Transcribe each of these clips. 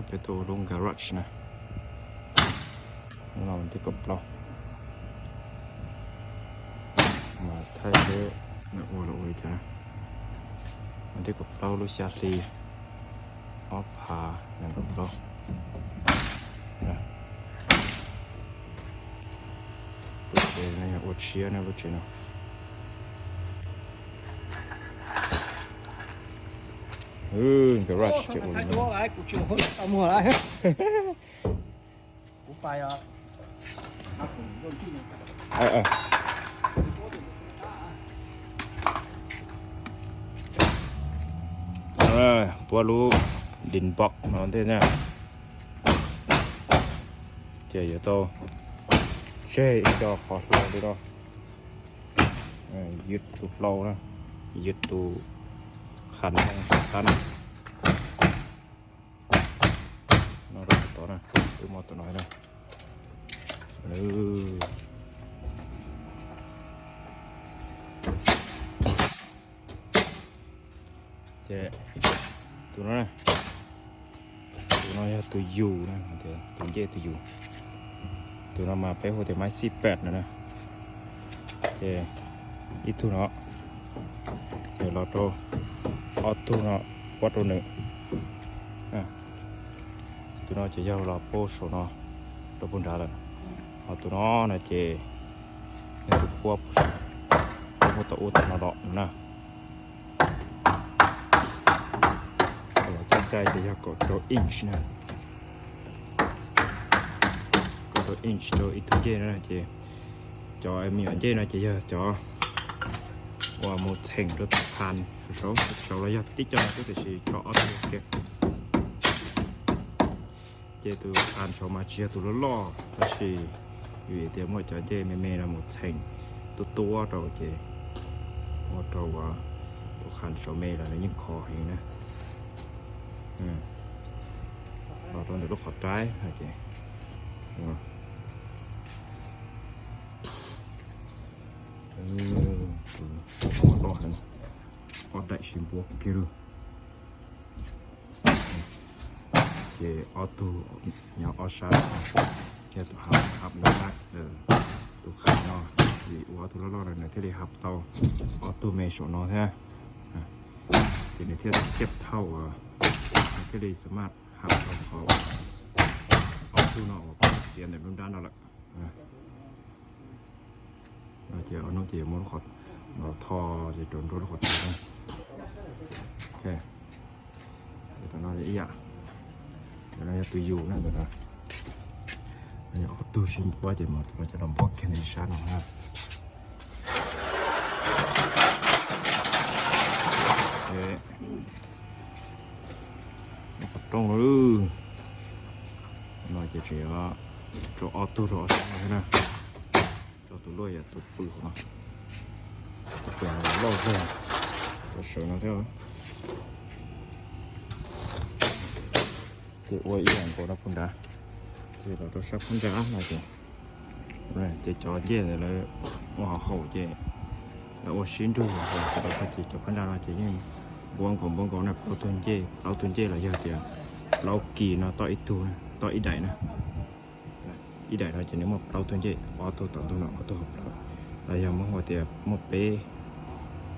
Peb tuaj ua lub garage na. Hnub no vas thib kaum plaub, mas thaij peb ua los ua li cas. Vas thib kaum plaub lub xya hli ob phav nees nkaum plaub. Lub tsev no yog ua tshiab na, lub tsev no. Garage ces ua li no. Puab lub din npom no ntej na. Ces yuav tau tseg ib co qhov hlau li no, ywg tus hlau na, ywg tus qhas ntoo saum qab na. No rau tod na, twb muaj tus no na. Ces tus no, tus no yog tus yus na, tus ncej tus yus. Tus no mas peb hu tias maiv xij pam no na. Ces ib tug no, ces los rau ob tug no, puab rau nws. Tus no ces yog los puab saum no rau puag nrad lawm. Ho tus no no ces yog tus puab, puab tau ua tus no los na. Los txaij caij ces yog kaum rau inch na. Kaum rau inch rau ib tug ncej no ces cov me nyuam ncej no ces yog cov uas mus txheem rau tus qhas saud, saud los yog tib co xwb tiam sis tso ob tug kiag. Ces tus qhas saud mas tsis yog tus loj loj tab sis vim tias muaj cov ncej me me no mus txheem tuab tuab rau ces ua rau tus qhas saud me los nws yeej khov heev na. Los rau ntawm lub qhov raib no ces loj heev, ob daim sib npuab kiag lawm. Ces ob tug nyob ob sab, yog tus hab, hab no na, tus qhas no, vim ua ob tug loj loj no nws thiaj li hab tau ob tug me saum no thiab. Ces nws thiaj li tiaj thauj, nws thiaj li xa maj hab tau qhov ob tug no uas txiav ntawm lub nrab no lawm. Ces ob hnub ces yuav muab lub qhov no tho ces rau nruab lub qhov tsev. Ok, ces tam no ib yam, tam no yog tus yus na, ntawm no yog ob tug sib npuab ces mas tus no cov los npuab kiag ntawm sab no na. Qhov rooj no, no ces tseem rau ob tug rau ob sab no thiab na. Rau tus luaj yam tus pw hauv no, tus pw loj kawg, rau saum no thiab. Ces ua ib yam nkaus rau puag nrad, ces los rau sab phab nrad no ces, ces cov ncej ntawd lawv ua hauv haus ces lawv ua sib nrug hauv ces lawv tag ces cov phab nrad no ces yeej npuab nkaus npuab nkaus na, plaub tug ncej, plaub tug ncej los yog tias plaub kis no toj ib tug, toj ib daim na. Ib daim no ces nws muaj plaub tug ncej, ob tug tom ntug no ob tug hauv plawv, los yog muab hu tias muaj peb,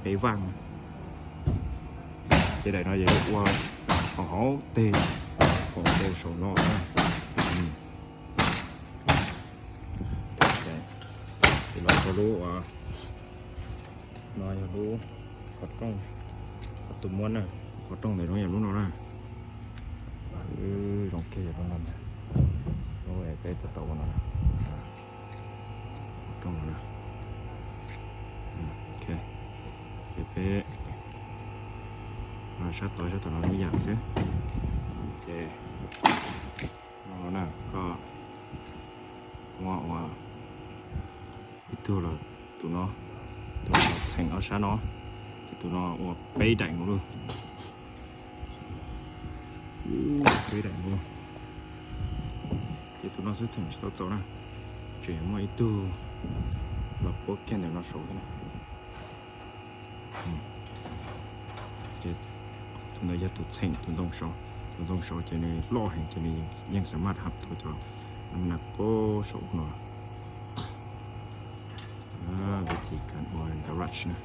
peb vaj. Ces daim no ces ua hauv hauv teg, hauv nkaus saum no. Ces los rau lub no yog lub qhov rooj, qhov tus muab na, qhov rooj ntawm no yog lub no na. Zoo kiag yog lub no, lub peb tau tau ua no. Qhov rooj no na. Ok, ces peb sab tod sab tom no ib yam xwb. Ces no na, koj muab ua ib tug los tus no, tus no txheem ob sab no, ces tus no ua peb daim nkaus lawm. Peb daim nkaus. Ces tus no xwb txheem tsis tau txaus na, tseem muaj ib tug los puab kiag ntawm no saud thiab na. Ces tus ntawd yog tus txheem tus ntoo saud, ces Ntoo saud ces nws loj heev ces nws yeej xam maj hab tau cov nas koj saum no. Vib thib kab ua garage na.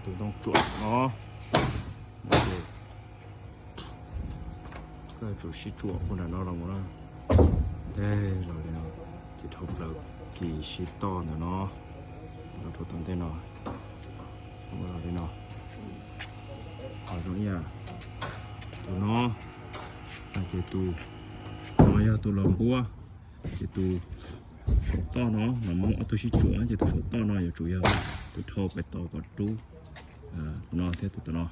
Tus ntoo tsuam no, koj yuav tsum sib tsuam ua nram no los mus na. Nteg los li no, ces dhau plaws kis sib toj ntawm no los rau tom ntej no, los li no. Ho zoo ib yam tus no, ces tus no yog tus los nquab, ces tus saum toj no, no muaj ob tug sib tsuam, ces tus saum toj no yuav tsum yog tus dhau pem tod kom rub tus no thiab tus tom no.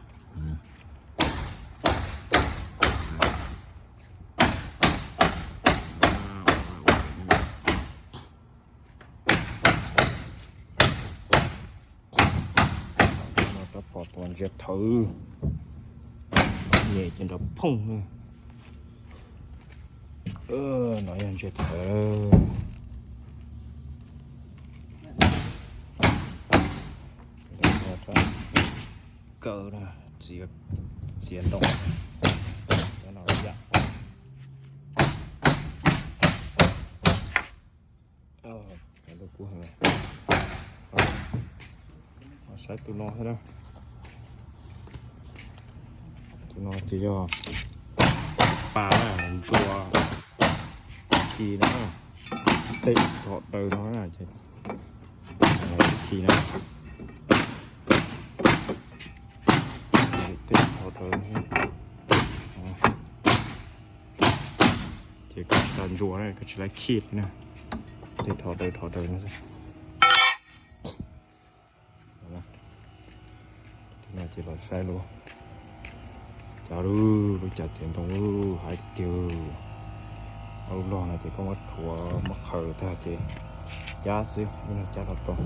Rab phom tua ntsia thawv, nyem ces nrov phooj. No yog ntsia thawv. Kaw na, txiav ntoo, cov no yam. Lub kub heev. Saib tus no thiab na. Tus no ces yog pas ntsuas khi no, tej thom daws no na, ces khi no, tej thom daws no. Ces koj tsis tas ntsuas na, koj tsis laib khi li na, tej thom daws thom daws no xwb. Ces los saib lub, cov lub, lub cav txiav ntoo lub hais tiag. Lub log no ces koj muab rhuav muab qhaws tag ces cab xwb, ib leeg cab los tau.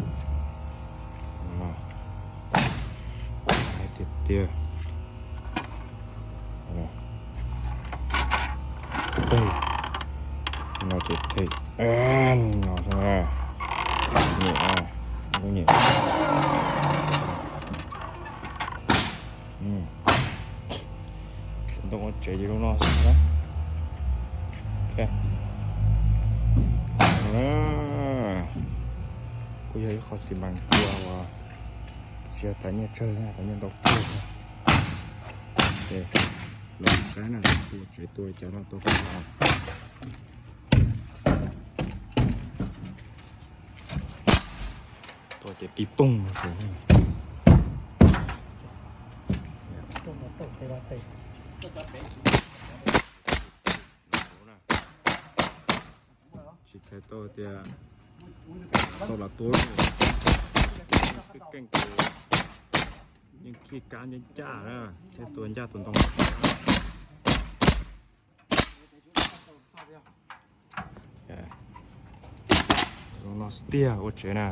Hais tiag tiag. Tej no ces tej no xwb na. Nyem, lub nyem. Ntoo ua tsev ces zoo no xwb na. Kuj yog ib qho xi mas kua uas tsis yog tas nyiaj tsawg, tas nyiaj ntau kawg. Los saib na, ua tsev tua cov no tua, tua ces pib poog. Tsis txhais tau tias tau los tua, keej, yeej khi kab ncaj ncaj na, thiaj tua ncaj tus ntoo. Zoo no xwb tiag ua tsev na.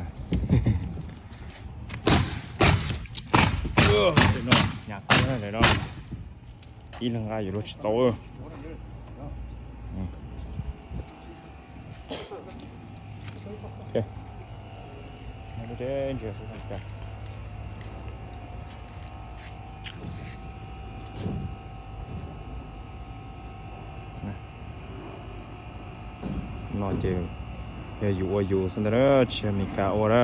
Hnyav kawg na, ib leeg nqa yuav luag tsis tau. No ces yog yus ua yus xwb ntag na, tsis yog Meskas ua na.